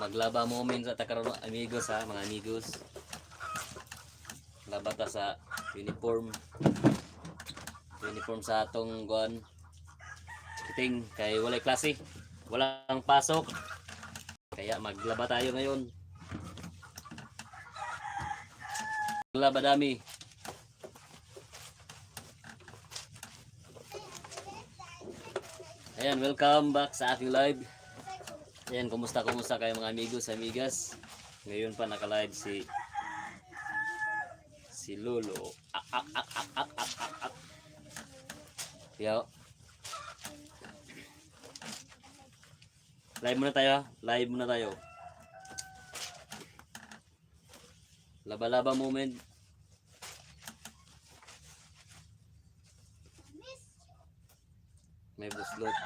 Maglaba moment sa ta karon, amigos ha, mga amigos. Laba ta sa uniform. Uniform sa atong kuan. Kiting kay walay klase. Walang pasok. Kaya maglaba tayo ngayon. Maglaba dami. Ayan, welcome back sa aking live. Ayan, kumusta, kumusta kayo, mga amigos, amigas? Ngayon pa naka-live si si Lolo. Ak ak ak ak ak ak ak ak. Yo. Live muna tayo, ha? Live muna tayo. Laba-laba moment. May buslot.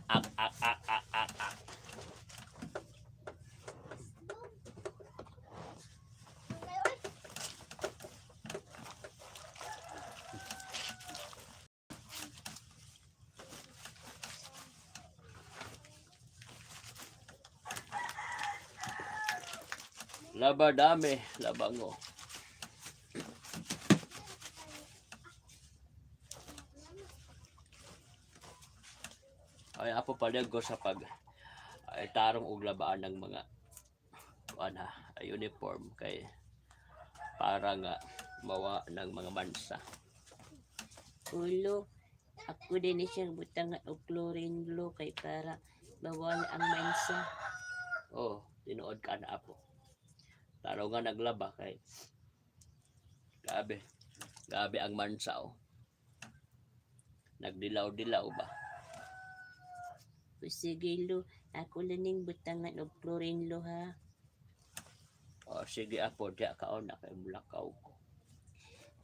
Ak ak ak ak ak ak. Laba dami, labango. Ay, apo pala ko sa pag ay tarong og labaan ng mga kuan ha, ay uniform kay para nga mawa ng mga mansa. Ulo, ako din siyang butangan og chlorine blue kay para mawala ang mansa. Oh, tinuod ka na, apo. Taro nga naglaba kay gabi. Gabi ang mansa oh. Nagdilaw-dilaw ba? O sige lo, ako lang ning butangan og chlorine lo ha. Oh, sige apo, diya ka na kay mulakaw ko.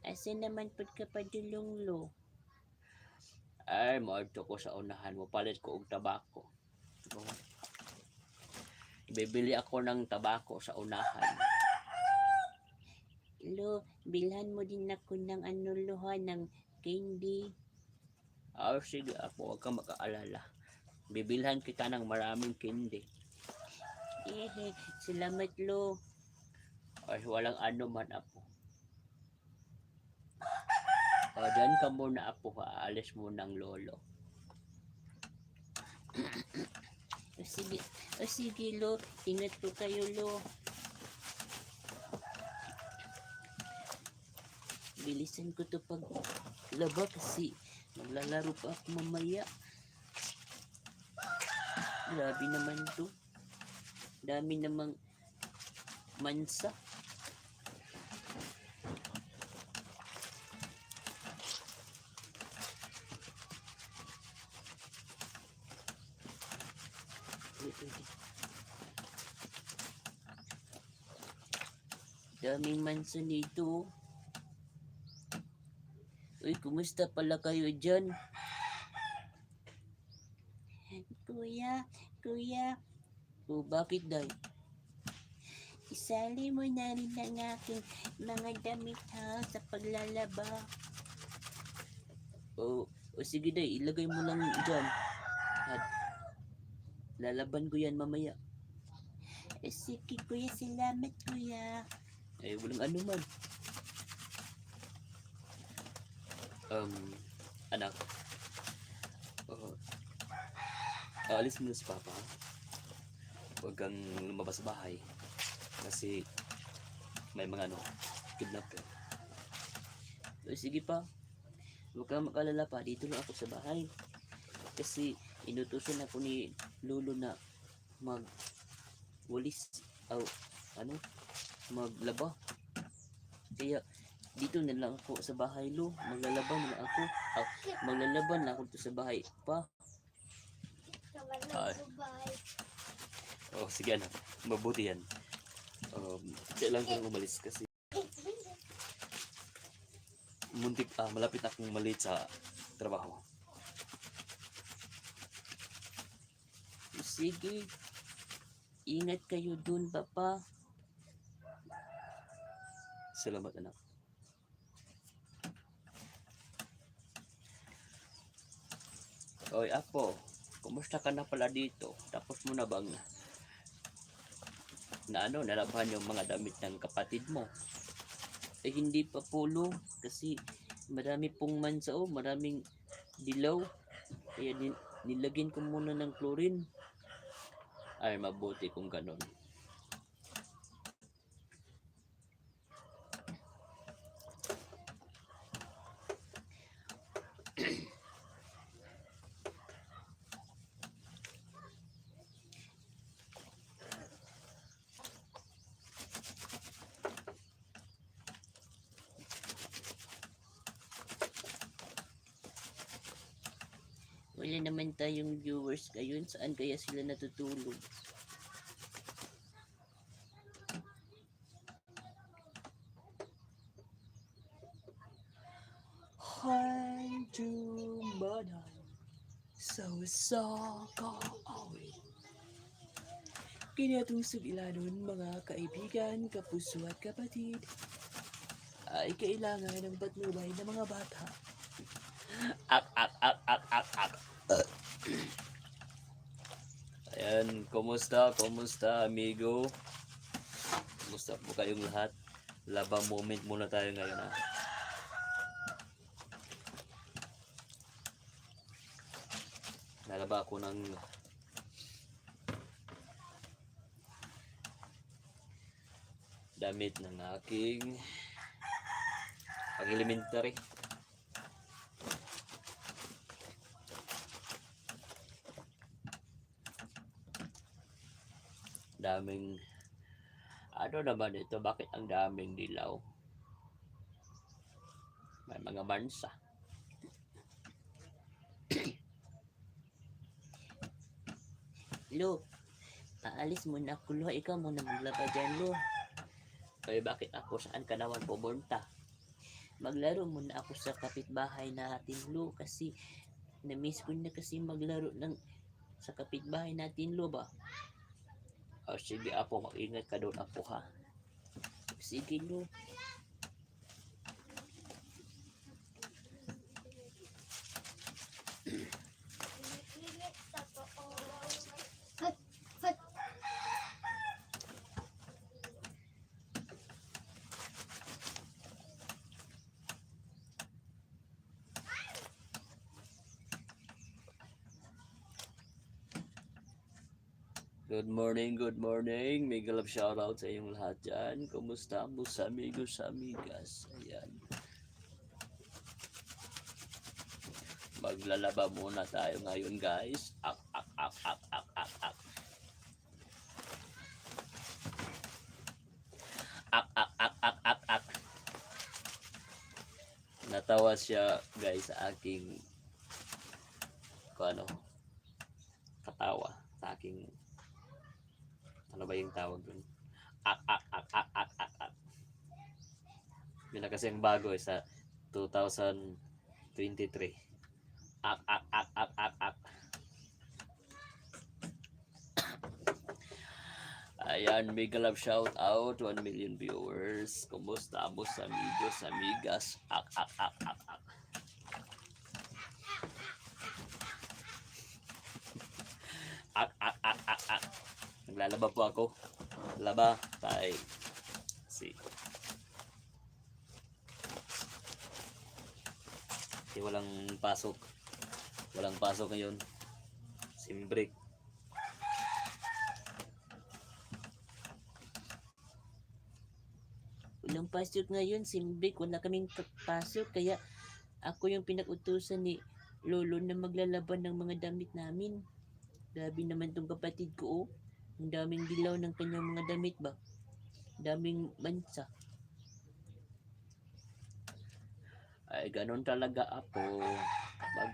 Asa naman pud ka padulong lo? Ay, moadto ko sa unahan mo palit ko og tabako. Oh. Bibili ako ng tabako sa unahan. Lo, bilhan mo din ako ng ano lo ha, ng candy. Ah, sige apo, huwag kang mag-aalala. Bibilhan kita ng maraming candy. Ehe, salamat lo. Ay, walang ano man, apo. O, dyan ka muna, apo, ha. Aalis muna ang lolo. O sige, o sige lo, ingat po kayo lo. Bilisan ko to pag laba kasi maglalaro pa ako mamaya. Grabe naman to. Dami namang mansa. Wait, wait, wait. Daming mansa nito. Oh. Uy, kumusta pala kayo dyan? Kuya, kuya. O, bakit, Day? Isali mo na rin ang aking mga damit ha sa paglalaba. O sige, Day, ilagay mo lang dyan. At lalaban ko yan mamaya. Eh, sige kuya, salamat kuya. Ay, walang ano man. Anak. Uh, aalis muna si Papa. Huwag kang lumabas sa bahay. Kasi may mga ano, kidnapper. O sige pa. Huwag kang mag-alala pa. Dito lang ako sa bahay. Kasi inutusan ako ni Lolo na mag walis o ano maglaba. Kaya dito na lang ako sa bahay lo. Maglalaba na lang ako. Ah, maglalaban na ako dito sa bahay pa. Ay. Oh, sige anak. Mabuti yan. Kailangan kong umalis kasi muntik, malapit na akong malate sa trabaho. O sige. Ingat kayo dun, papa. Salamat, anak. Oy, apo. Kumusta ka na pala dito? Tapos mo na bang Na ano, nalabhan yung mga damit ng kapatid mo? Ay, hindi pa po, Lo. Kasi marami pong mansa, oh. Maraming dilaw. Kaya nilagyan ko muna ng chlorine. Ay, mabuti kung ganun. Wala naman tayong viewers ngayon. Saan kaya sila natutulog? Handumanan sa usa ka awit. Kini atong sugilanon, mga kaibigan, kapuso at kapatid, ay kailangan ng patnubay ng mga bata. Ak, ak, ak, ak, ak, ak. Ayan, kumusta, kumusta, amigo? Kumusta po kayong lahat? Laba moment muna tayo ngayon, ah. Nalaba ako ng damit ng aking pag elementary. Daming ano naman ito, bakit ang daming dilaw? May mga mansa. Lo, aalis muna ako, Lo. Ikaw muna maglaba dyan, Lo. Kaya bakit ako, saan ka naman pumunta? Maglaro muna ako sa kapitbahay natin, Lo. Kasi na-miss ko na kasi maglaro ng sa kapitbahay natin, Lo ba? O sige apo, mag-ingat ka doon apo ha. Sige, Lo. Good morning, good morning. Mega love shoutout sa inyong lahat dyan. Kumusta mo sa amigos, amigas? Ayan. Maglalaba muna tayo ngayon, guys. Ak, ak, ak, ak, ak, ak, ak. Ak, ak, ak, ak, ak, ak. Natawa siya, guys, sa aking kung ano, katawa sa aking ano ba yung tawag dun? Ak, ak, ak, ak, ak, ak, ak. Yun na kasi ang bago eh, sa 2023. Ak, ak, ak, ak, ak, ak. Ayan, mega love shout out, 1 million viewers. Kumusta mo sa amigos, amigas? Ak, ak, ak, ak, ak. Ak, ak, ak, ak, ak. Naglalaba po ako. Laba, tay. Si. Kasi walang pasok. Walang pasok ngayon. Sim break. Walang pasok ngayon, simbik. Wala kaming pasok. Kaya ako yung pinag-utusan ni Lolo na maglalaban ng mga damit namin. Grabe naman tong kapatid ko, oh. Ang daming dilaw ng kanyang mga damit ba? Daming bansa. Ay, ganun talaga apo. Kapag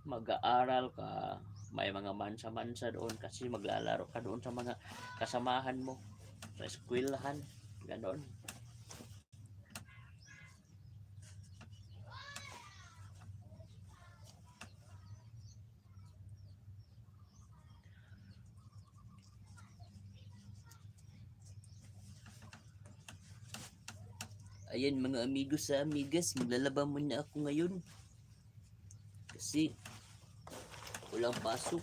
mag-aaral ka, may mga mansa-mansa doon kasi maglalaro ka doon sa mga kasamahan mo sa eskwelahan. Ganon. Ayan mga amigos sa amigas, maglalaba muna ako ngayon. Kasi walang pasok.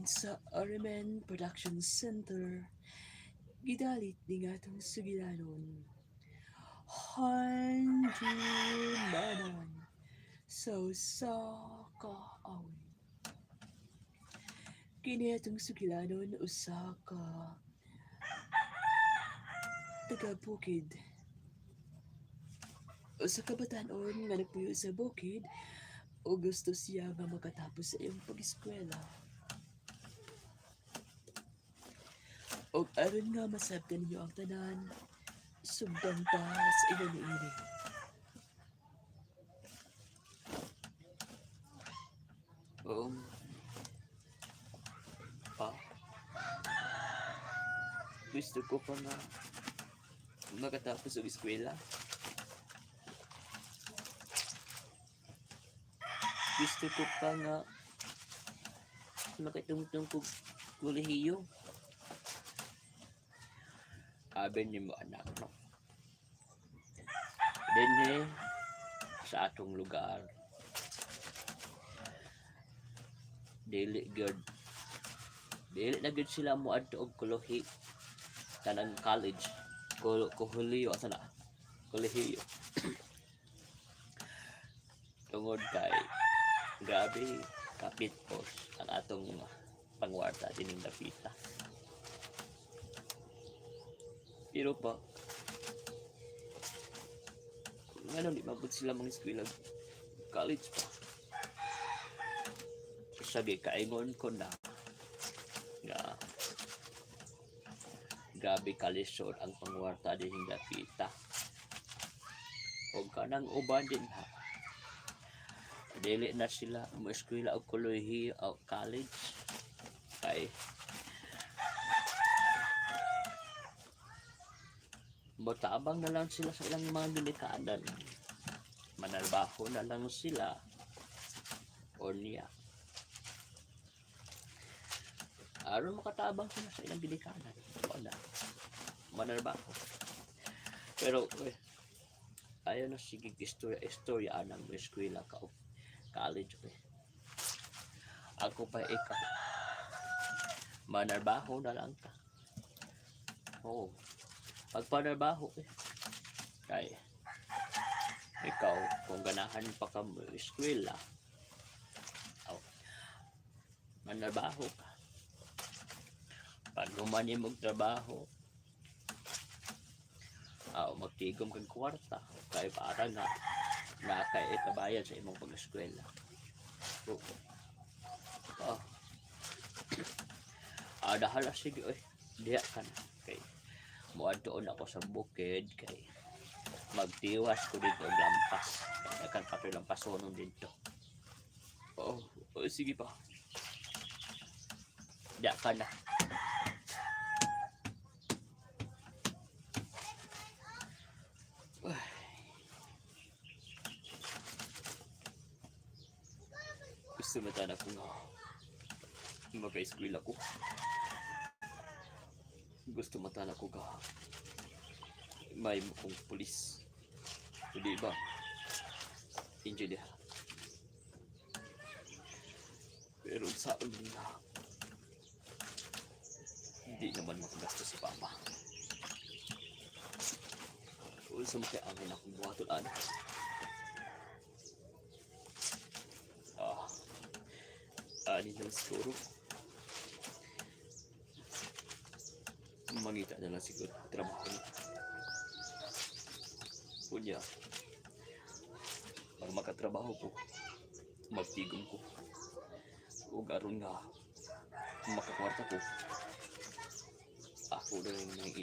Gikan sa RMN Production Center, gidalit ning atong sugilanon, Handumanan sa usa ka awit. Kini atong sugilanon, usa ka taga bukid. Usa ka batan-on nga nagpuyo sa bukid o gusto siya nga makatapos sa iyang pag-eskwela. Og aron nga masabtan ninyo ang tanan, sugdan ta sa ingon niini. Pa. Gusto ko pa nga makatapos og eskwela. Gusto ko pa nga makatungtong kog kolehiyo. Abi nimo, anak, no? Dinhi sa atong lugar, dili gyud, dili na gyud sila moadto og kolohi, kanang college, kolehiyo, asa na kolehiyo, tungod kay grabe kapit-os ang atong pangwarta dining dapita. Pero pa, ngano di mabot sila mga eskwela college pa? Sabi, kaingon ko na nga grabe kalisod ang pangwarta dining dapita, og kanang uban din ha, dili na sila mo eskwela og kolehiyo o college kay motabang na lang sila sa ilang mga ginikanan, manarbaho na lang sila o niya aron makatabang sila sa ilang ginikanan, wala manarbaho. Pero eh, ayaw na, sige, istorya istorya anang mo eskwela ka og college eh. Ako pa, ikaw manarbaho na lang ka. Oo, pagpanarbaho eh, kay ikaw kung ganahan pa ka mo eskwela, aw, manarbaho ka. Pag humani mong trabaho, aw, magtigom kag kwarta kay para nga na kay ikabayad sa imong pag-eskwela. Oo. Ah, dahala, sige oy. Diha ka na kay muadtoon ako sa bukid kay magtiwas ko dito og lampas. Daghan pa to'y lampasonon dito. Oh, sige pa. Diha ka na. Gusto man tana ko nga maka-eskwela ko. Gusto man tana ko nga may kong pulis. Hindi ba? Engineer. Pero sa na hindi naman makagastos si Papa. Unsa man kay ang akong buhaton ana? Ah, ani lang siguro. Mangita na lang siguro trabaho niya. Unya, pag makatrabaho ko, magtigom ko. Ug aron nga makakwarta ko, ako na lang nang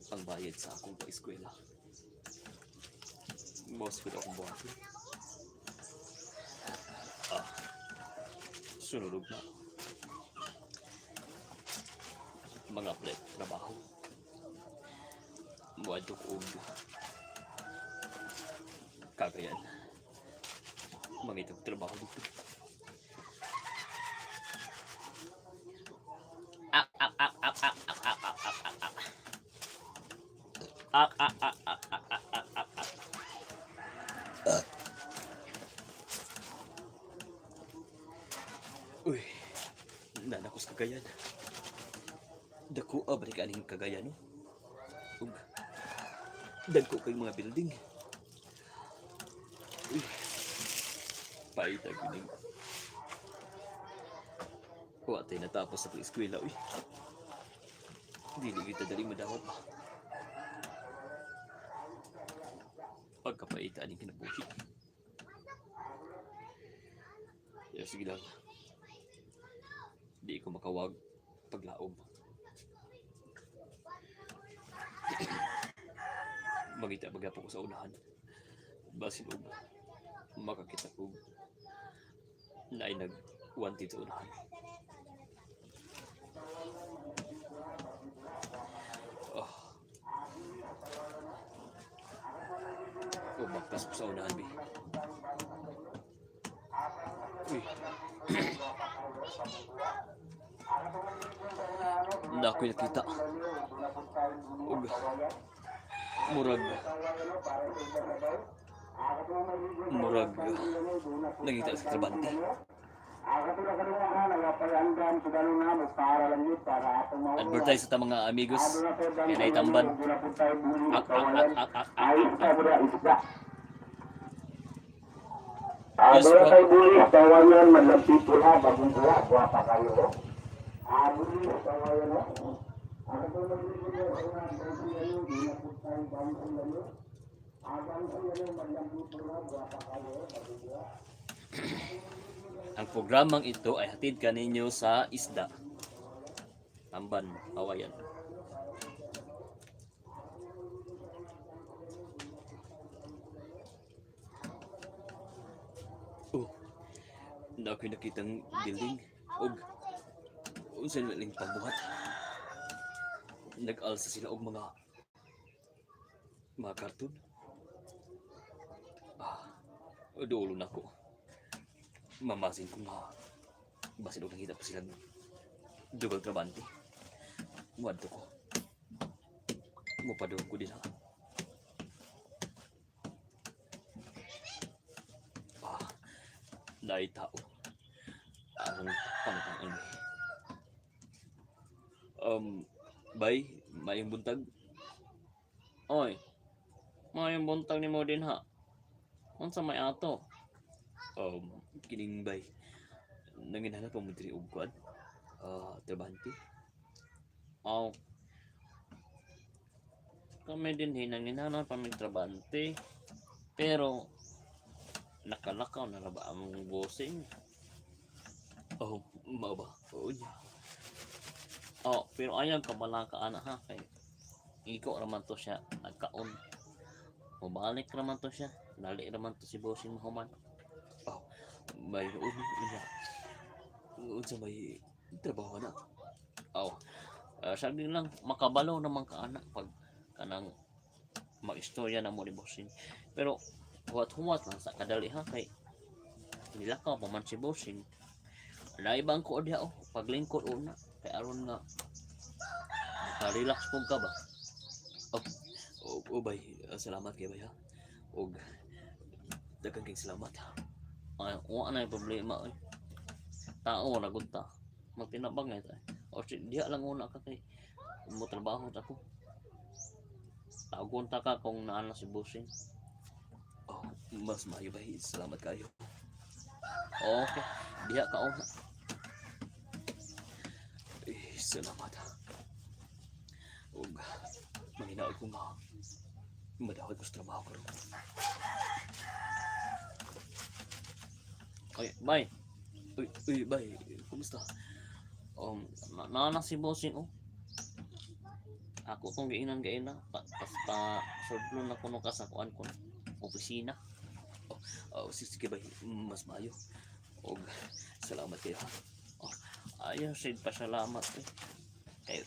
pangbayad sa akong pag-eskwela. Mao siguro akong buhaton. Ah, sunod na. Mga apply trabaho. Muadto ko og Cagayan. Mangitag trabaho dito. Ak ak ak ak ak ak ak ak ak ak ak. Ak ak ak ak ak ak ak ak ak. Uy, nanakos ka. Cagayan. Dako ba ni kaning Cagayan, no? Ug dagko kay mga building. Uy. Paita gyud. Wa tay natapos sa eskwela, uy. Dili kita dali madawat ba. Pagkapaita aning kinabuhi. Ya, sige lang. Di ko makawag paglaom. Mangita magyapon ko sa unahan. Basin og makakita ko naay nag wanted sa unahan. Oh. Oh, baktas ko sa unahan, bi. Uy. Na ako'y nakita. Og murag nangita sa trabante. Advertise sa mga amigos. Kaya naitamban. Ak, ak, ak, ak, ak, ak, ak. Yes, bro. Ang programang ito ay hatid kaninyo sa isda. Tamban, Hawayan. Oh, na ako'y nakitang building. Og, unsa na ling pagbuhat. Nag-alsa sila og mga karton. Ah, dulo na ko. Mamasin ko nga. Basin og nakita pa sila dugal trabante. Muadto ko. Mupadung ko din ha. Ah, naay tao. Ang pangtangan ni. Bay, maayong buntag. Oy, maayong buntag nimo din ha. Unsa may ato? Kining bay. Nanginhanap pa mo diri og kuan. Ah, trabante. Aw. Kami din hinanginhanan pa mig trabante. Pero nakalakaw na ra ba among bossing? Oh, mao ba? Oo niya. Oh, pero ayaw ka balaka ana ha kay iko raman to siya nagkaon. Mubalik raman to siya. Dali raman to si bossing mahuman. Oh, may niya. Unsa may trabaho na? Oh, sabi lang makabalo naman ka ana pag kanang magistorya na mo ni bossing. Pero huwat-huwat lang sa kadali ha kay nilakaw pa man si bossing. Laibang ko diha oh, paglingkod una kay aron nga maka-relax pud ka ba. Oh, oh, oh bay, ah, salamat kay bay ha. Og daghang kay salamat. Ay, wa na yung problema oy. Tao ra gud ta. Magtinabang nga ta. O si diha lang una ka kay mo trabaho ta ko. Tawagon ta ka kung naa na si bossing. Oh, mas maayo bay, salamat kayo. Okay, diha ka una. Eh, salamat ha. Og manginaot ko nga madawat ko sa trabaho karon. Oy, bye. Uy, uy, bay, kumusta? Naa na si bossing oh. Ako tong giinan gaina pa pas pa sudlo na kuno ka sa kuan ko opisina. Oh, sige bay, mas maayo. Og salamat kayo ha. Ayaw sid pasalamat eh. Kay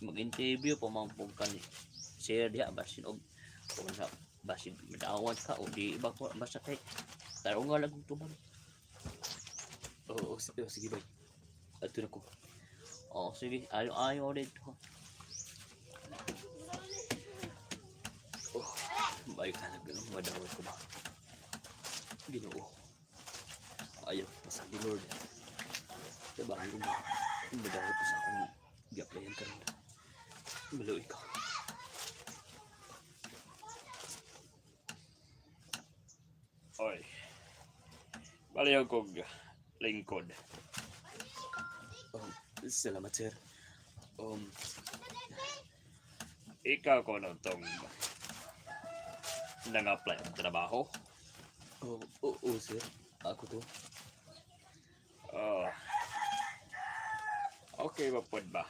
mag-interview pa man pud ka ni sir diha basin og kung sa basin madawat ka o di ba ko basta kay tarong nga lang tubag. Oh, oh, oh, sige bay. Adto na ko. Oh, sige, ayo ayo dito. Oh, maayo talaga ng madawat ko ba. Ginoo. Ayaw pasagi Lord. Tabangan ko ba? Madawat ko sa akong gi-applyan karon. Maluoy ka. Oy. Baliw kog lingkod. Salamat, sir. Ikaw ko no tong nang-apply og trabaho. Oh, oo, oh, sir. Ako to. Oh. Okay ba pod ba?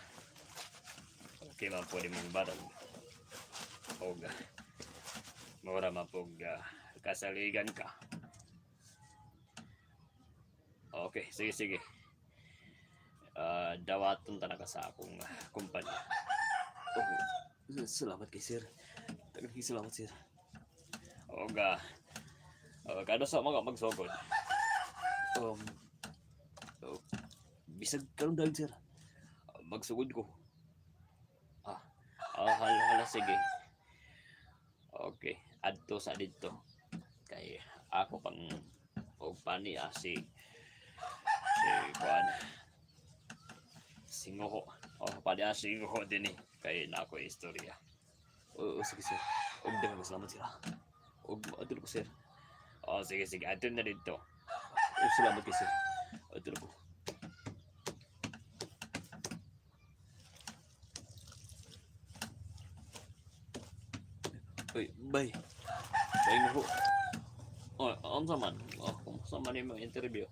Okay man pod imong barang. Og mura man pog kasaligan ka. Okay, sige sige. Dawaton ta na ka sa akong kumpanya. Oh, salamat kay sir. Daghang salamat, sir. Og kano sa mga magsugod? Oh, bisag karon dayon, sir. Magsugod ko. Hala, hala, sige. Okay, adto sa didto. Kay ako pang og pani si kuan. Singoho. Oh, pani singoho din eh. Kay na ako istorya. Oo, sige, sir. Og daghang salamat, sir. Ah. Og adto ko, sir. Oh, sige sige, adto na didto. Oh, salamat kay sir. Adto na ko. Uy, bye. Bye na ho. Oh, unsa man? Oh, kumusta man imong interview?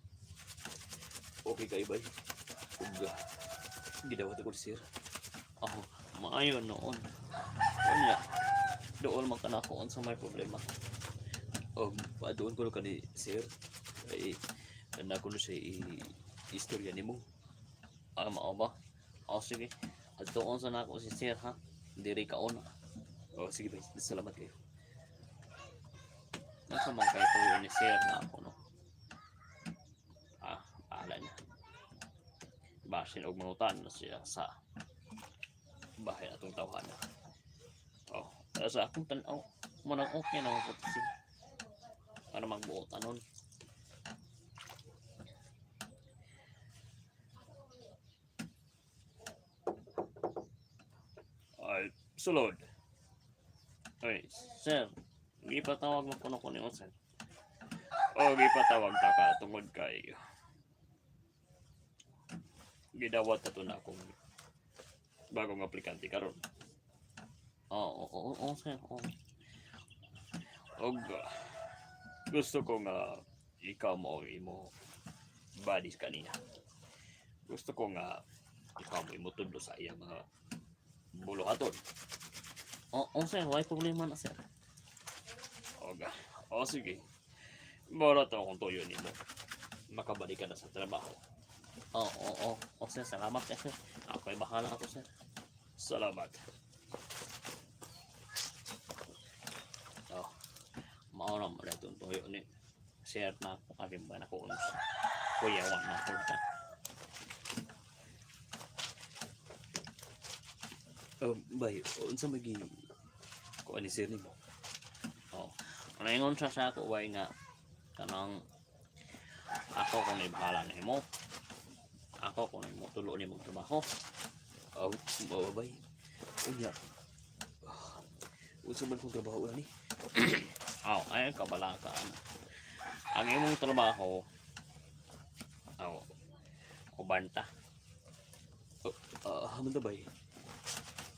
Okay kayo, bye. Ug gidawat ako ni sir. Oh, maayo noon. Unya. Dool man ka na ako unsa may problema. Padoon ko na kani sir. Kay na ko na siya istorya nimo. Ah, mao ba? Oh, sige. Adtoon sa nako si sir ha. Diri ka una. Oh, sige bay. Salamat kayo. Nasa man kay tuyo ni sir na ako no. Ah, bahala na. Basin og mangutan na siya sa bahay atong tawhan. Oh, sa akong tan-aw, manang okay na ako si para magbuot anon. Ay, sulod. Ay, sir, gipatawag mo kuno ko ni sir. O, gipatawag ta ka tungod kay gidawat na to na akong bagong aplikante karon. Oo, oo, oo, sir. Oo. Og gusto ko nga ikaw mo ang imo buddies kanina. Gusto ko nga ikaw mo imo tudlo sa iya mga buluhaton. Oo, oh, sir, why problema na, sir? Og, oh, sige. Mora to akong tuyo nimo. Makabalik ka na sa trabaho. Oo, oo, oo. Oh, sir, salamat sir. Ako'y bahala ako, sir. Salamat. Oh, mauna mo na itong tuyo ni sir na ako kasi ba na ko sa kuyawan na ko ta. Bay, unsa may gi kuan ni sir nimo? Oh, naingon siya sa ako way nga kanang ako kung ibahala na imo. Ako kung imo tulo ni mong trabaho. Oh, mao bay. Unya. Unsa man kong trabaho ani? Oh, ay kabalakaan. Ang imong trabaho, oh, ubanta Haman ta bay.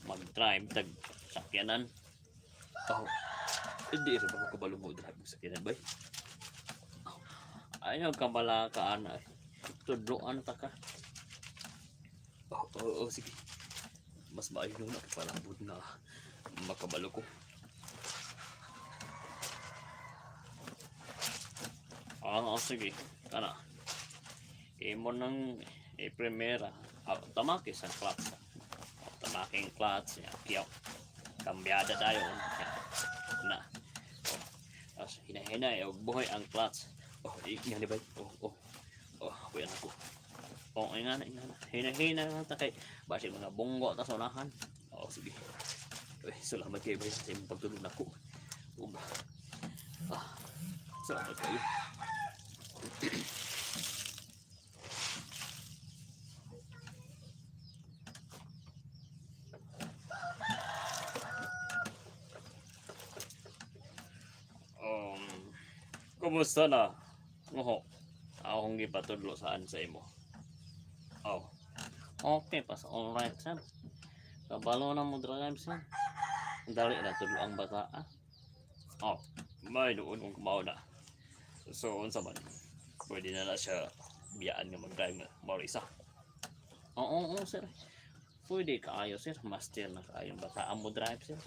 mag-drive tag sakyanan. Oh. Hindi ra ba ko kabalo mo drive og sakyanan bay? Ayaw kabalakaan ay tudloan ta ka. Oh, oh, oh, sige. Mas maayo na kay para bud na makabalo ko. Ah, oh, sige. Kana. Imo nang i-primera. Ah, tamaki sa clutch. Oh, tamaking clutch. Ya, kiyaw. Kambyada dayon. Ya. Na. Oh. Tapos hinahinay og buhay ang clutch. Oh, nga ni bay. Oh, oh. Oh, kuya na ko. Oh, ingana, ingana. Hinahina lang ta kay basi mga bunggo ta sa unahan. Oh, sige. Uy, salamat kayo bay sa imong pagtulong nako. Ug ah, salamat kayo. Kumusta na? Oho. Akong gipatudlo saan sa imo. Oh. Okay pa sa alright, sir. Kabalo na mo drive, sir. Dali na tudlo ang bata, ah. Oh, may noon kung kumao na. So, unsa man. Pwede na na siya biyaan nga mag-drive nga mao ra isa. Oo, oo, sir. Pwede kaayo, sir. Master na kaayo ang bata mo drive, sir.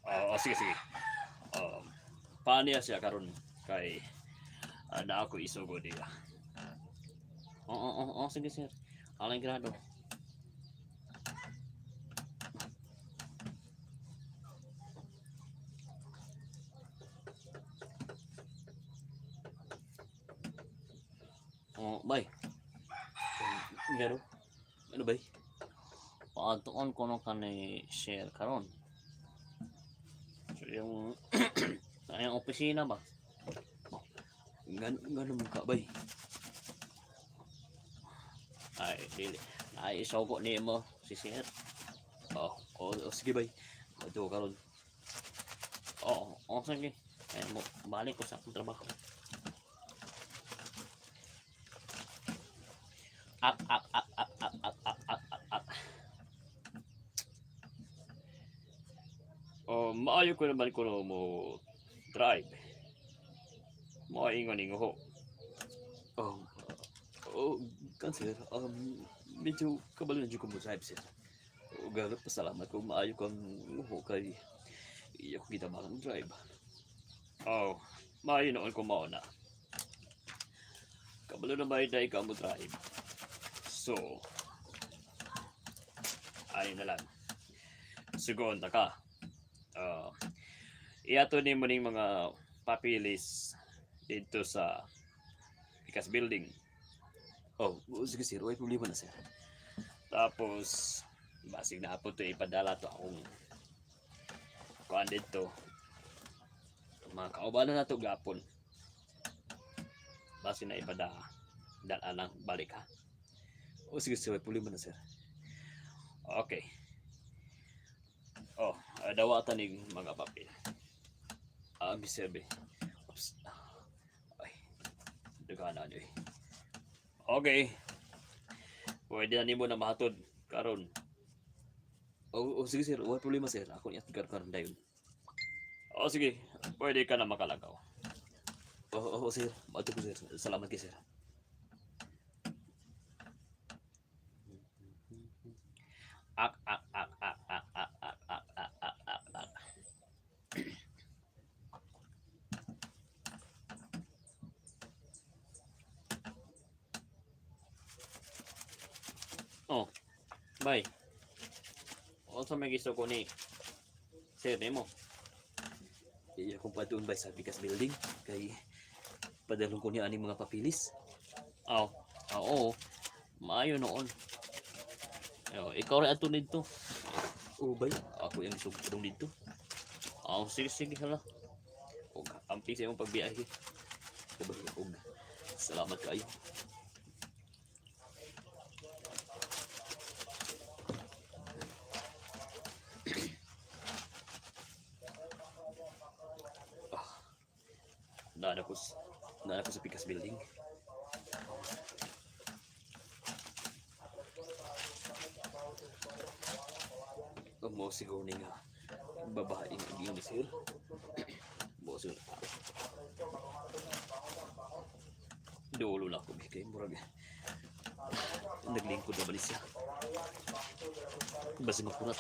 Ah, sige sige. Um, paano niya siya karon kay na ako isugo niya. Oo, oo, oo, sige, sir. Aling grado. Oh, bay. Ngano? Ano bay? Paadtoon ko no kani share karon. So, yung sa iyang opisina ba? Ngano man ka bay? Ay, dili. Ay, isugo nimo si sir. Oh, sige bay. Adto karon. Oo, oo, sige. Ay, mo, balik ko sa akong trabaho. Ak, ak, ak, ak, ak, ak, ak, ak, ak, ak. Oh, maayo ko naman kuno mo drive. Moingon ningo. Oh, oh, kan sir. Medyo kabalo na jud ko mo drive sir. O garo pasalamat ko maayo kang nguho kay iya ko gitabangan drive. Oh, maayo noon ko mao na. Kabalo na ba day ka mo drive? So, ay na lang. Sugon ta ka. Uh, iato ni mo ning mga papilis dito sa Pikas Building. Oh, sige sir, way problema na sir. Tapos, basig na po to ipadala to akong kuan dito. Mga kaubanan na to gapon. Basig na ipada dala lang balik ha. Oh, sige sir, way problema na sir. Okay. Oh, dawatan ning mga papel. Ah, Mr. B. Oops. Ay, dagana niyo eh. Okay. Pwede na nimo na mahatod karon. Oh, sige sir, way problema sir. Ako ni atgar karon dayon. O sige, pwede ka na makalagaw. Oh, sir, maadto ko sir. Salamat kay sir. Ak, ak, ak, ak, ak, ak, ak, ak, ak, ak, ak, ak. Oh, bay. Unsa may gusto ko ni sir nimo? Iya kong patuon bay sa Pikas Building kay padalong ko niya aning mga papilis. Oh, oo. Maayo noon. Yo, ikaw rin ato dito. Oh, bay, ako yung isog padung dito. Oh, sige, sige, hala. Og amping sa imong pagbiyahe. Oh, bay, og salamat kaayo. Ah, Naana ko sa Pikas Building. Mo siguro ni nga babae nga giyon ni sir. Mo siguro tao. Dulo na ako kay murag naglingkod na bali siya. Basi makurat.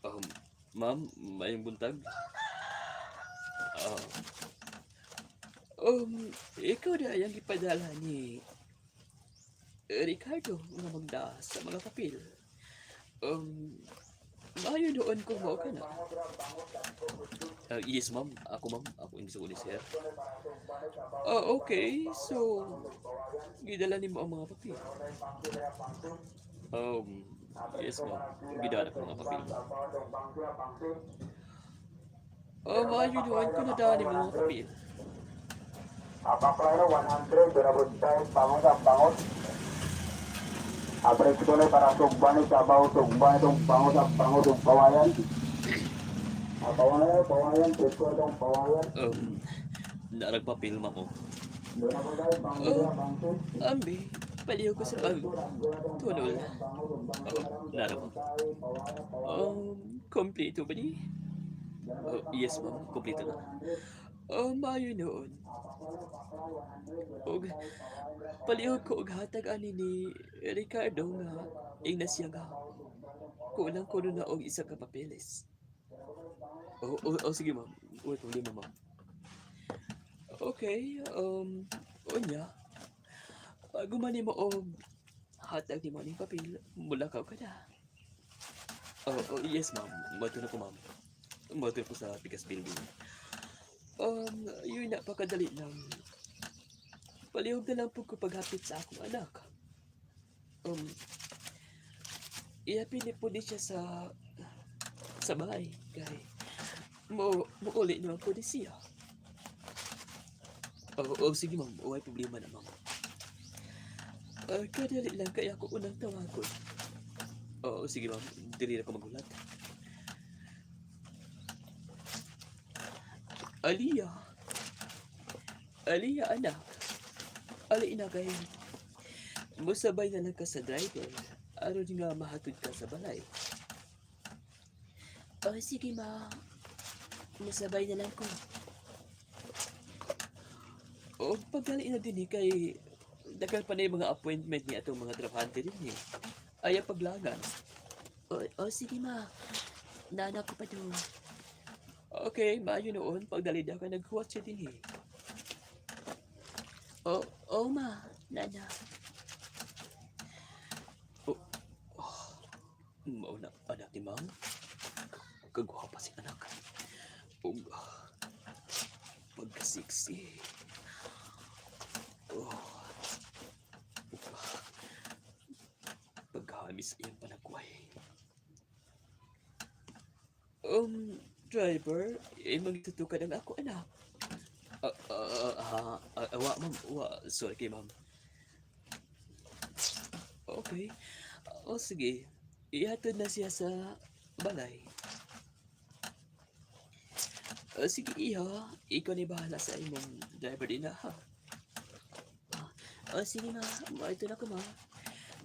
Um, ma'am, mayong buntag. Ah, ikaw na ang ipadala ni Ricardo nga magda sa mga papel. Um, maayo doon kung mao ka na. Yes, ma'am. Ako, ma'am. Ako yung gusto ko ni sir. Ah, okay. So, gidala nimo ang mga papel. Um, yes, ma'am. Gidala ko mga papel. Oh, maayo doon kung nadala nimo ang mga papel. Apaklaro 100, durabot tayo, bangot ang bangot. Presko na para sugban ni sabaw, sugban itong bango sa bango itong kawayan. Pawayan, pawayan, presko itong pawayan. Naarag papel, ma'am, oh. Doon ako tayo, bango Oh. na, bango. Ambi, palihog ko sa pag tunol. Oh, nara, ma'am. Kompleto ba ni? Oh, yes, ma'am. Kompleto na. Oh, maayo noon. Og palihog ko og hatag ani ni Ricardo nga ingna siya nga kulang kuno na og isa ka papeles. Oh, sige, ma'am. Wait, problema, ma'am. Okay, unya. Pag gumani mo og hatag nimo ning papel, mulakaw ka na. Oh, yes, ma'am. Mato na ko, ma'am. Mato ko sa Pikas Building. Yun na pakadali lang. Palihog na lang po ko paghapit sa akong anak. Iapili po di siya sa bahay kay mo muuli naman po di siya. Oh, sige, ma'am. Way problema na, ma'am. Kadali lang kaya ako unang tawagon. Oh, sige, ma'am. Dili na ko magulat. Aliyah. Aliyah, anak. Ali na kay musabay na lang ka sa driver aron nga mahatod ka sa balay. Oh, sige, ma. Musabay na lang ko. O, paggali na din eh, kay Daghan pa na yung mga appointment ni atong mga trabahante din eh. Ayaw paglangan. Oh, sige, ma. Nana ko pa doon. Okay, maayo noon pagdali na ka naghuwat siya din eh. Oh, ma. Nana. Mao na anak ni ma'am. Kagwapa si anak. Ug pagka-sexy. Oh. Ug pagkahamis iyang panagway. Driver, eh, magtutukan ang ako anak. Wa, ma'am, wa, sorry kay ma'am. Okay. O sige, ihatod na siya sa balay. O, sige, iha. Ikaw ni bahala sa imong driver din na, ha? O sige, ma. Ito na ko, ma.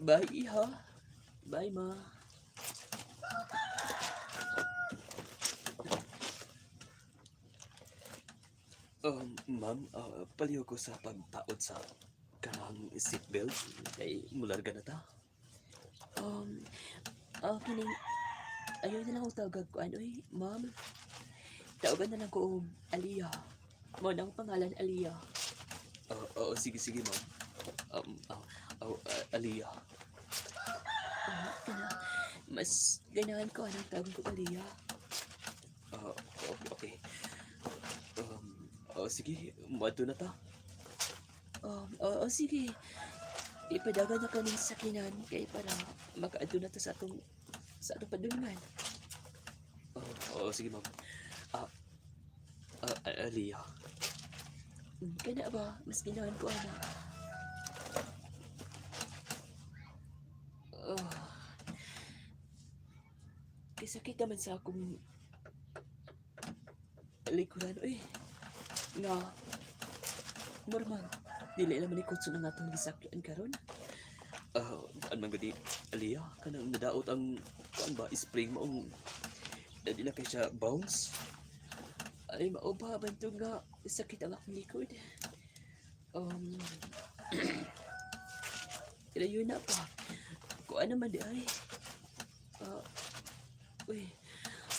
Bye, iha. Bye, ma. Ma'am, paliw ko sa pagtaod sa kanang seatbelt kay mularga na ta. Kining, ayaw na lang akong tawag ko, ano eh, ma'am. Tawagan na lang ko, Aliyah. Mo na ang pangalan, Aliyah. Oh, sige, sige, ma'am. Aliyah. Kana, mas ganahan ko anong tawag ko, Aliyah. Okay, okay. Oh, sige, moadto na ta. Oo, sige. Ipadagan na kami sa sakinan kay para makaadto na ta sa atong padulungan. Oh, sige, ma'am. Aliyah. Kana ba? Mas ganahan ko ana. Oh. Kasakit naman sa akong likuran, uy. Nga, normal. Dili naman ni kutso na nga itong gisakyan karon. An man gudi, Aliyah, kanang nadaot ang kuan ba, spring maong dili na kay siya bounce. Ay, mauba, bantog nga. Sakit ang akong likod. Pero yun na pa. Kung ano man di ay. Uy,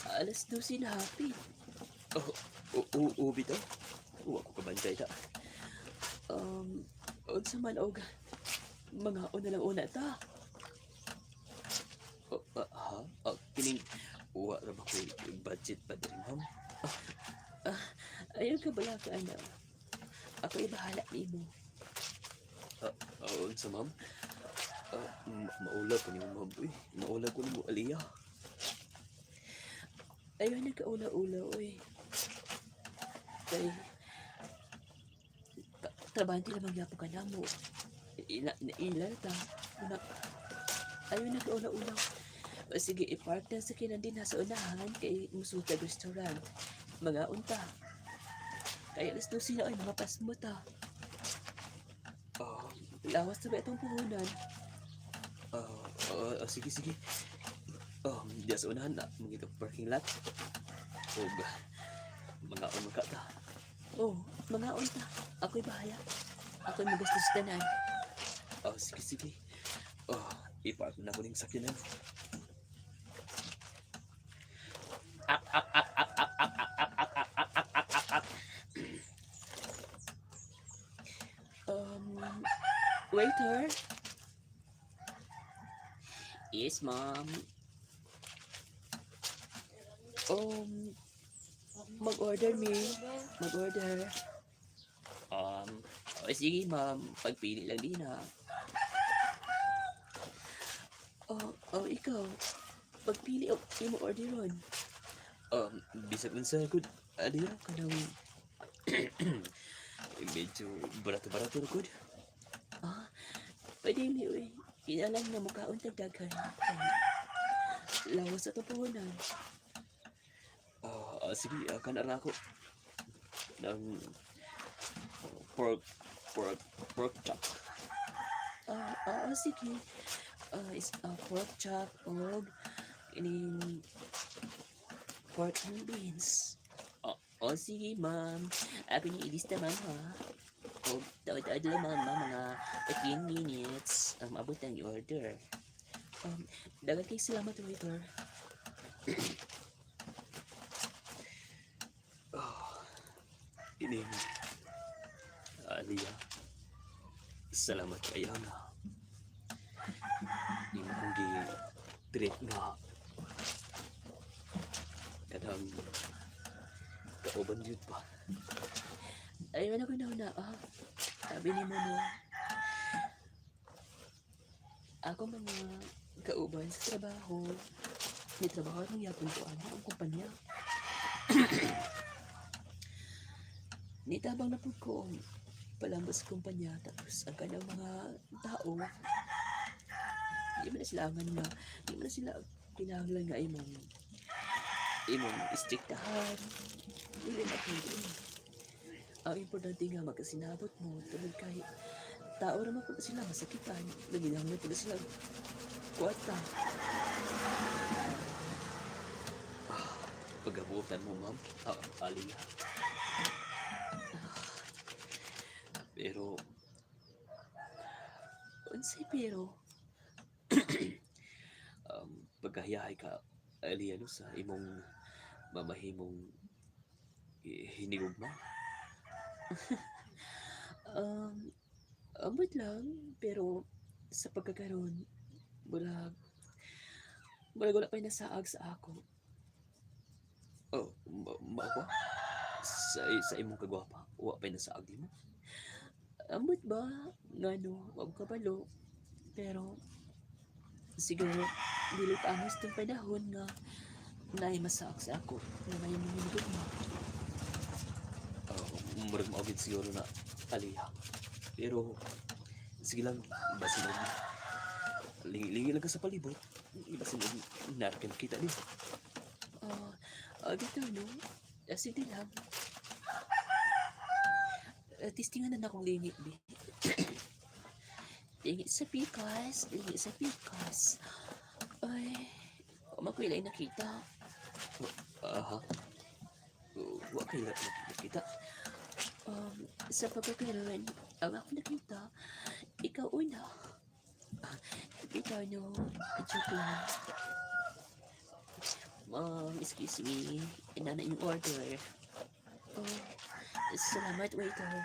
12:00 na hapit. Oh, ubi daw. Wa ko kabantay ta. Unsa man og mga una lang una ta. Oh, ha? Kining wa ra ba ko'y budget pa diri, ma'am? Ayaw ka bala ka, ano. Ako bahala nimo. Unsa, ma'am? Maulaw ko nimo, ma'am. Uy, maulaw ko nimo, Aliyah. Ayaw nagkaula-ula, uy. Kay trabante lamang yapo ka namo. Ila, ila ta. Una, Ayaw nag-ulaw-ulaw. O sige, i-park na sa kinan din sa unahan kay musultag restaurant. Mga unta. Kaya alas 12 na ay mga pasmo ta. Ah, Lawas na ba itong puhunan? sige, sige. Diya sa unahan na, mangita parking lot. Og mga unka ta. Oh, mga unta. Ako'y bahala. Ako'y magastos tanan. Sige, sige. Oh, i-park na ko ning sakyanan. Waiter? Yes, ma'am. Um, Mag-order me. Mag-order. Oh, sige, ma'am. Pagpili lang din, ha. Oh, ikaw. Pagpili, oh, imo orderon. Bisag unsa gud, Aliyah? Kanang, Medyo barato-barato ra gud. Ah, pwede ni, uy. Kinalang na mukhaon tagdagan. Ay, lawas sa puhunan. Sige, kana ra ako. Nang pork chop. Sige. Is pork chop og ining pork and beans. Oh, oh sige, ma'am. Ako ni ilista, ma'am, ha. O, taod-taod lang, ma'am, ma'am, mga 15 minutes. Abot ang order. Dagat kay salamat, waiter. Ining Aliyah. Salamat kay Ana. Imo kong gi treat nga kanang kauban yun pa. Ayun ako na una, ah. Sabi ni mo, no. Ako mga kauban sa trabaho. May trabaho ng yapon ko, ano, ang kumpanya. Nitabang na po ko ang palambas sa kumpanya. Tapos ang kanang mga tao, di man na sila angan nga, di man na sila kinahanglan nga imong istriktahan. Dili na pwede. Ang importante nga magkasinabot mo tungod kay tao ra man pud sila masakitan, nanginahanglan pud sila kwarta. Pagabutan mo, ma'am. Aliyah. Pero Unsay pero? Pagkahiyahay ka, Aliyah, no, sa imong mamahimong hinigugma. Amot lang pero sa pagkakaron murag wala pa'y nasaag sa ako. Oh, mao ba? Sa imong kagwapa, wa pa'y nasaag nimo? Amot ba ngano wa ko kabalo pero siguro dili pa angos tong panahon nga naay masaag sa ako nga may hinigugma. Oh, murag mao gid siguro na, Aliyah. Pero sige lang, basin og lingi-lingi lang ka sa palibot. Basin og naa kay makita ni. Bitaw no. Sige lang. Testingan na akong lingi, bi. Lingi sa pikas, lingi sa pikas. Ay, wa ko ilay nakita. Aha. Wa kay nakita. Sa pagkakaroon, ang ako nakita, ikaw una. Bitaw no, joke lang. Ma'am, excuse me. Inana yung order. Oh, salamat, waiter.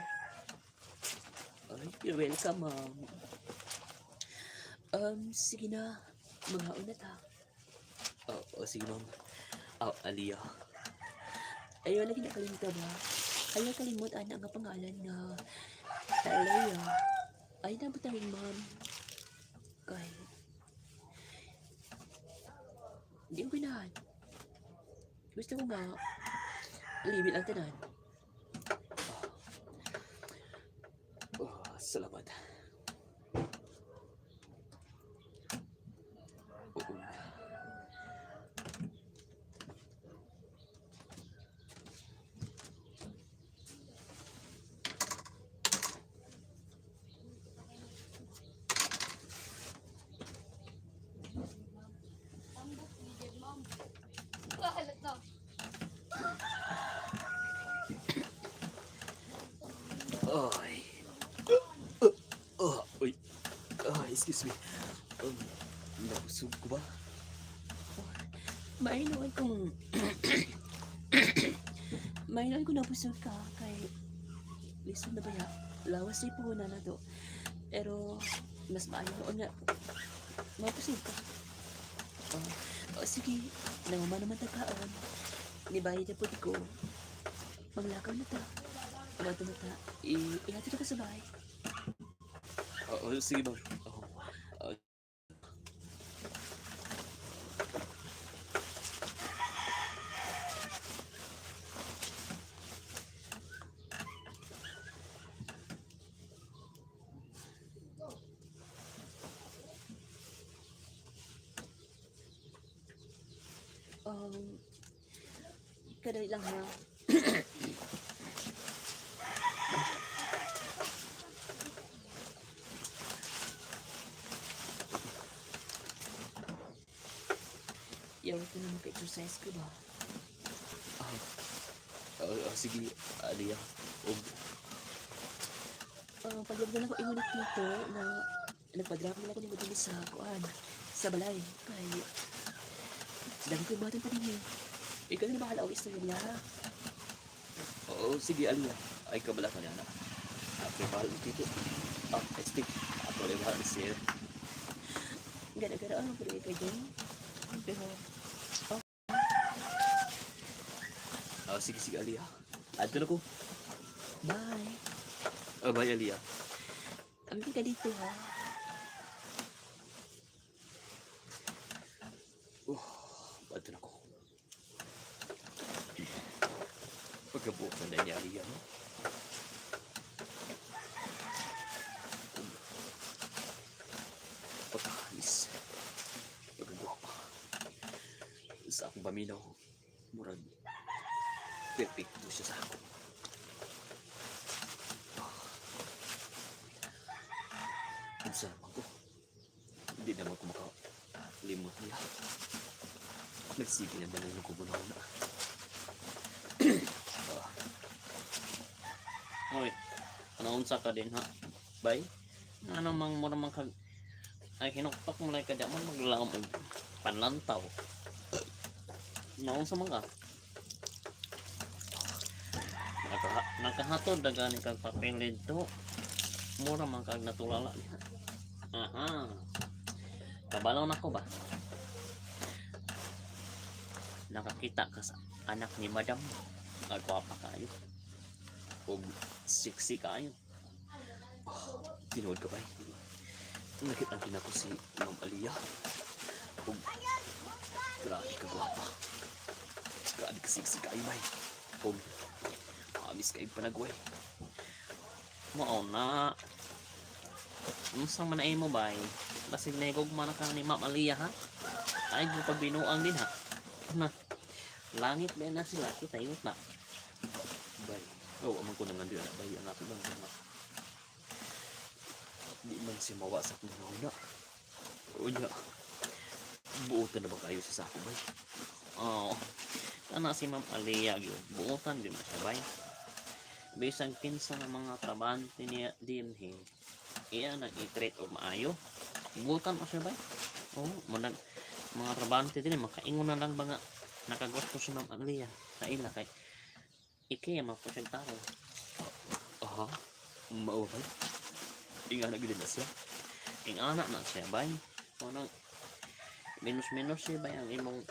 Ay, you're welcome, ma'am. Sige na. Mga una ta. Oh, sige, ma'am. Aliyah. Ayaw lagi nakalimta ba? Ayaw kalimot ana nga pangalan nga Alea. Ay, nabutangin, ma'am. Kay hindi ko ganahan. Gusto ko nga limit ang tanan. Oh, salamat. Excuse me. Nabusog ko ba? Mainon kung nabusog ka kay lisod na baya. Lawas ay puhunan na to. Pero mas maayo noon nga mabusog ka. Oh, oh sige, nanguma naman tagkaon. Nibayad na po ko. Manglakaw na ta. Mato na ta. Ihatid ako sa bahay. Oo, sige ma'am. Oh, ah, Kadali lang ha. Yaw ko na maka-exercise ko ba? ah, ah, sige, Aliyah. Og Paglabas na lang ko ingon dito na nagpa-drop na lang ko ni Madili sa kuan, sa balay. Kay, dami ko yung pa din eh. Ikaw na bahala og istorya ha. Oo, sige, Aliyah. Ay, kabala ka niya na. Ako yung bahal dito. Ah, stick. Ako yung bahal sir. Gara-gara ano pero ikaw dyan. Pero, Ah, sige, sige, Aliyah. Adto na ko. Bye. Ah, bye, Aliyah. Amin ka dito ha. Oh, adto na ko. Pagkabuok na niya, Aliyah, no? Pagkakalis. Pagkagwapa. Sa akong paminaw, murag, perfecto siya sa ako. Ah. Unsa naman ko? Hindi naman ko makalimot niya. Nagsige naman ang ko na. Hoy, ano unsa ka din ha? Bay? Ano mang mura mang kag ay hinuktok mo lang kada mo maglaom og panlantaw. Naunsa man ka? Nakahatod na gani kag papel dito. Mura man kag natulala niya. Aha. Kabalaw na ko ba? Nakakita ka sa anak ni madam. Nagwapa kayo. Og sexy kayo. Tinuod ka ba? Nakita din ako si Ma'am Aliyah. Og grabe ka gwapa. Grabe ka sexy kayo, bay. Og amis kayo panagway. Mao na. Unsa man ay mo bay? Basig na gugma na ka ni Ma'am Aliyah ha? Ay mo pagbinuang din ha. Na. Langit ba na sila kita yun na. Bay, oh, amang ko naman din, bay, ang ato lang nga. Di man siya mawa sa akong nauna. Unya, buotan na ba kayo sa sako, bay? Oo. Kana si Ma'am Aliyah gyud. Buotan gyud na siya bay. Bisan kinsa nga mga trabante niya dinhi. Iya nang i-treat og maayo. Buotan mo siya bay. Oo, mo nag mga trabante din makaingon na lang ba nga nakagusto si Ma'am Aliyah sa ila kay ikay man po siyang tao. Aha, mao bay? Inga na gid na siya. Ingana na siya bay. Unang minus-minus siya bay ang imong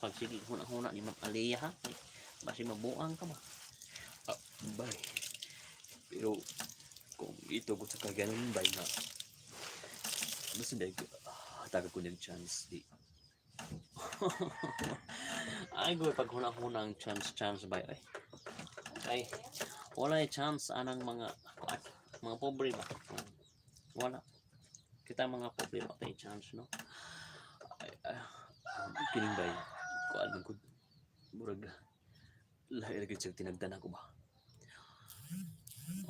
pagsige huna-huna ni Ma'am Aliyah ha. Kay basi mabuang ka ba. Ah, bay. Pero kung ito ko sa kaganon bay nga basta nag hatagan ko ng chance di. Ay goy pag huna-huna ang chance chance bay ay. Ay wala chance anang mga kuan, mga pobre ba. Wala. Kita mga pobre wala tay chance no. Ay, ah, kining bay kuan man ko murag lahi lagi siyang tinagdan ako ba.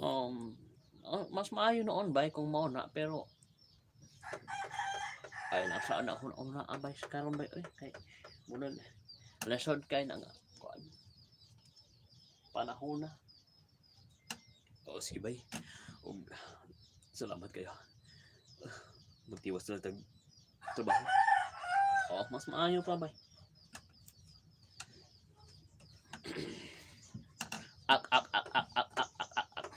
Oh, mas maayo noon bay kung mao na pero ay nasa na huna-huna abay sa karon bay oy kay munan lesod kay na nga kuan panahon na. Oo, sige bay. Og salamat kayo. Magtiwas na tag trabaho. Oh, mas maayo pa bay. Ak, ak, ak, ak, ak, ak, ak, ak, ak.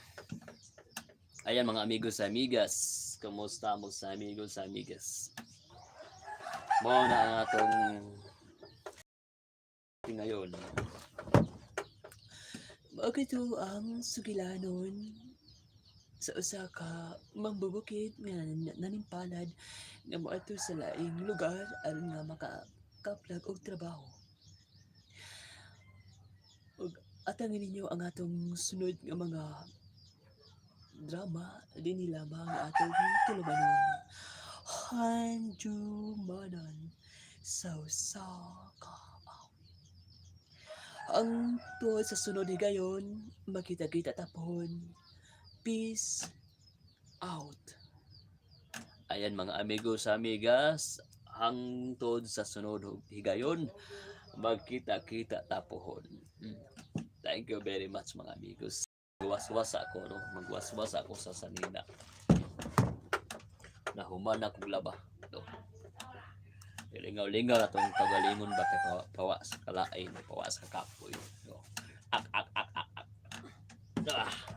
Ayan, mga amigos, amigas. Kamusta mo sa amigos, amigas? Mao na ang atong ngayon. Bakit ang sugilanon sa usa ka mambubukid nga nanimpalad nga moadto sa laing lugar aron nga makakaplag og trabaho? Ug atangin ninyo ang atong sunod nga mga drama dinhi lamang atong tulumanon, Handumanan sa usa ka awit. Ang tuod sa sunod higayon, makita-kita tapon. Peace out. Ayan, mga amigos, amigas, hangtod sa sunod higayon, magkita-kita tapohon. Thank you very much, mga amigos. Magwaswas ako, no? Magwaswas ako sa sanina. Nahuman akong laba. No? Lingaw-lingaw na itong kagalingon ba kay pawa sa kalain, pawa sa kapoy. No? Ak, ak, ak, ak, ak. Ah.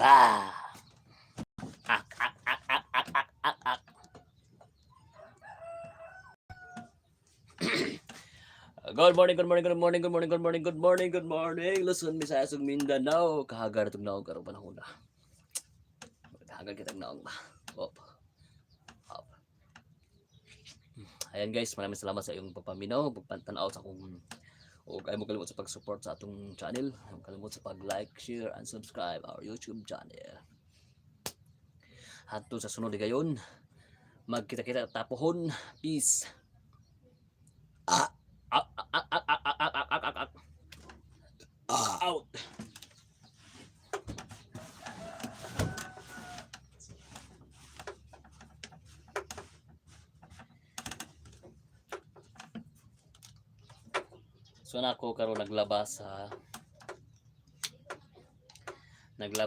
Ah! Ak, ak, ak, ak, ak, ak, ak, ak. Good morning, good morning, good morning, good morning, good morning, good morning, good morning. Luzon, Visayas ug Mindanao. Kahagar itong naong karong panahon na. Kahagar kitang naong ba. Op. Op. Ayan guys, maraming salamat sa iyong pagpaminaw, pagpantanaw sa akong ug ay mo kalimot sa pag-support sa atong channel. Ay mo kalimot sa pag-like, share, and subscribe our YouTube channel. Hantod sa sunod gayon. Magkita-kita tapohon. Peace. Ah, ah, ah, ah, ah, ah, ah, ah, ah, ah, ah. Out. So na ako karon naglaba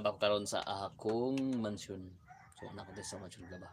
ko karon sa akong mansyon. So na ako sa mansyon naglaba.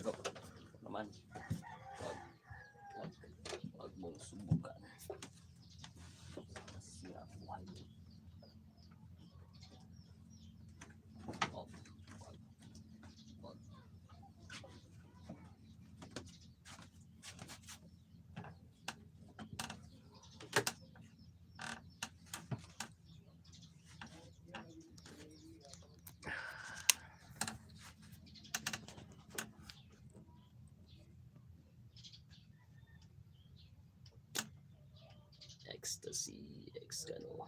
Pero naman, wag, wag, wag mong subukan. Masira ang buhay mo. Oh, wag, wag. Ecstasy, ex ano.